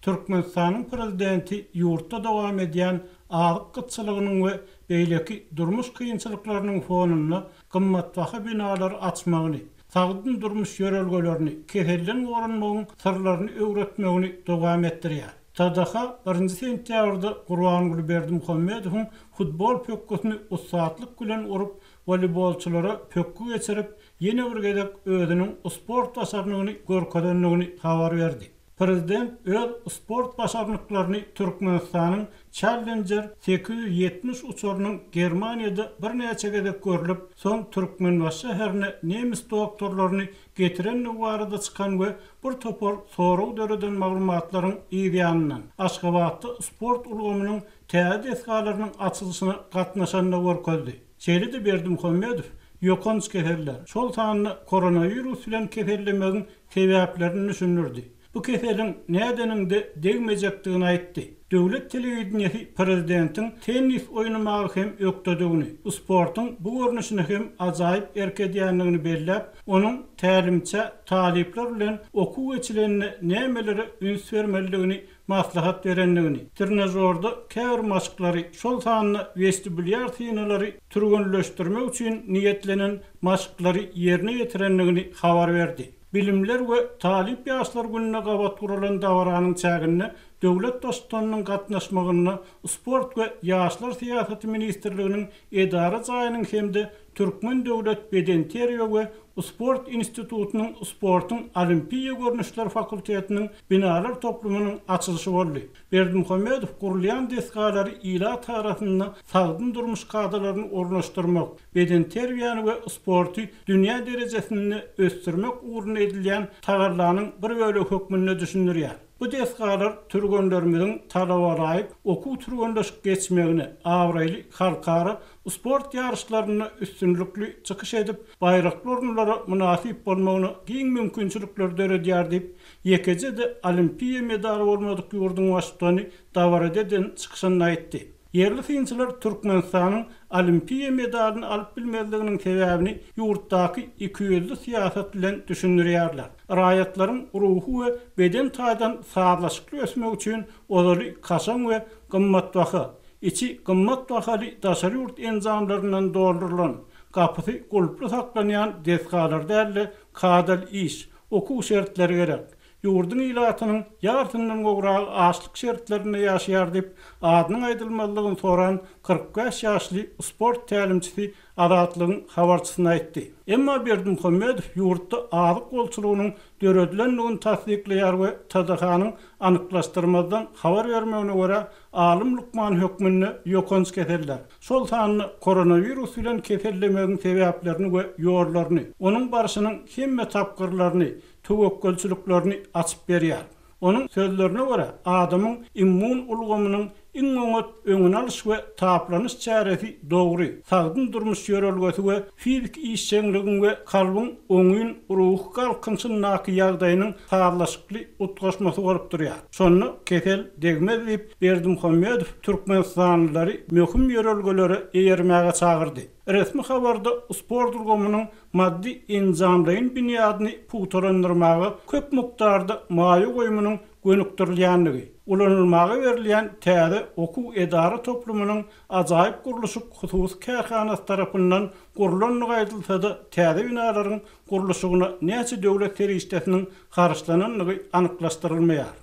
Türkmenistanyň prezidenti ýurtda dowam edýän azyk gytçylygynyň we beýleki durmuş kynçylyklarynyň fonunda gymmatbaha binalary açmagyny, sagdyn durmuş ýörelgelerini, keselden goranmagyň syrlaryny öwretmegini dowam etdirýär. TDH birinji sentýabrda Gurbanguly Berdimuhamedowyň futbol pökgüsini ussatlyk bilen urup, woleýbolçylara pökgi geçirip, ýene bir gezek özüniň sport başarnygyny görkezendigini habar berdi. Prezident öz sport başarnyklaryny Türkmenistanyň Challenger 870 uçarynyň Germaniýada birnäçe gezek görlüp, soň Türkmenbaşy şäherine nemes doktorlaryny getirendigi barada çykan we bir topar sorag döreden maglumatlaryň yz ýanyndan, Aşgabatda sport ulgamynyň täze desgalarynyň açylyşyna gatnaşanda görkezdi. Şeýle-de Berdimuhamedow ýokanç keseller, şol sanda koronawirus bilen kesellemegiň sebäplerini düşündirdi. Bu keseliň nädeniňde degmejekdigini aýtdy. Döwlet telewideniýesi prezidentiň tennis oýnamaga hem ökdedigini, sportuň bu görnüşine hem ajaýyp erk edýändigini belläp, onuň tälimçä talyplar bilen okuw geçilende nämelere üns bermelidigini maslahat berendigini, trenažorda käbir maşklary, şol sanda westibulýar synalary türgenleşdirmek üçin niýetlenen maşklary ýerine ýetirendigini habar berdi. Bilimler we talyp ýaşlar gününe gabat guralan dabaranyň çäginde döwlet Baştutanynyň gatnaşmagynda Sport we ýaşlar syýasaty ministrliginiň edara jaýynyň hem-de Türkmen döwlet bedenterbiýe we sport institutynyň sportuň olimpiýa görnüşleri fakultetiniň binalar toplumynyň açylyşy boldy. Berdimuhamedow gurulýan desgalary ilat arasynda sagdyn durmuş kadalaryny ornaşdyrmak, bedenterbiýäni we sporty dünýä derejesinde ösdürmek ugrunda edilýän tagallanyň bir bölegi hökmünde düşündirýär. Bu desgalar türgenlerimiziň talabalaýyk okuw-türgenleşik geçmegine, abraýly halkara sport ýaryşlarynda üstünlikli çykyş edip, baýrakly orunlara mynasyp bolmagyna giň mümkinçilikleri döredýär diýip, ýekeje-de olimpiýa medaly bolmadyk ýurduň baştutany dabarada eden çykyşynda aýtdy. Ýerli synçylar Türkmenistanyň olimpiýa medalyny alyp bilmezliginiň sebäbini ýurtdaky ikiýüzli syýasat bilen düşündirýärler. Raýatlaryň ruhy we beden taýdan sazlaşykly ösmegi üçin ozaly kaşaň we gymmatbaha, içi gymmat bahaly daşary ýurt enjamlaryndan doldurylan, gapysy gulply saklanýan desgalar däl-de, kadaly iş, okuw şertleri gerek. Ýurduň ilatynyň ýarsyndan gowragy açlyk şertlerinde ýaşaýar diýip, adynyň aýdylmazlygyny soran 45 ýaşly sport tälimçisi Azatlygyň habarçysyna aýtdy. Emma Berdimuhamedow ýurtda azyk bolçulygynyň döredilendigini tassyklaýar we TDH-nyň anyklaşdyrmazdan habar bermegine görä, alym lukman hökmünde ýokanç keseller, şol sanda koronawirus bilen kesellemegiň sebäplerini we ýollaryny, onuň barşynyň hemme tapgyrlaryny, töwekgelçiliklerini açyp berýär. Onuň sözlerine görä, adamyň immun ulgamynyň iň oňat öňüni alyş we taplanyş çäresi dogry, sagdyn durmuş ýörelgesi we fiziki işjeňligiň we kalbyň oňyn ruhy galkynyşyndaky ýagdaýynyň sazlaşykly utgaşmasy bolup durýar. Şonda kesel degmez diýip, Berdimuhamedow türkmenistanlylary möhüm ýörelgelere eýermäge çagyrdy. Resmi habarda sport ulgamynyň maddy-enjamlaýyn binýadyny pugtalandyrmaga köp mukdarda maýa goýumynyň gönükdirilýändigi, ulanylmaga berilýän täze okuw-edara toplumynyň Ajaýyp gurluşyk hususy kärhanasy tarapyndan gurlandygy aýdylsa-da, täze binalaryň gurluşygyna näçe döwlet serişdesiniň harçlanandygy anyklaşdyrylmaýar.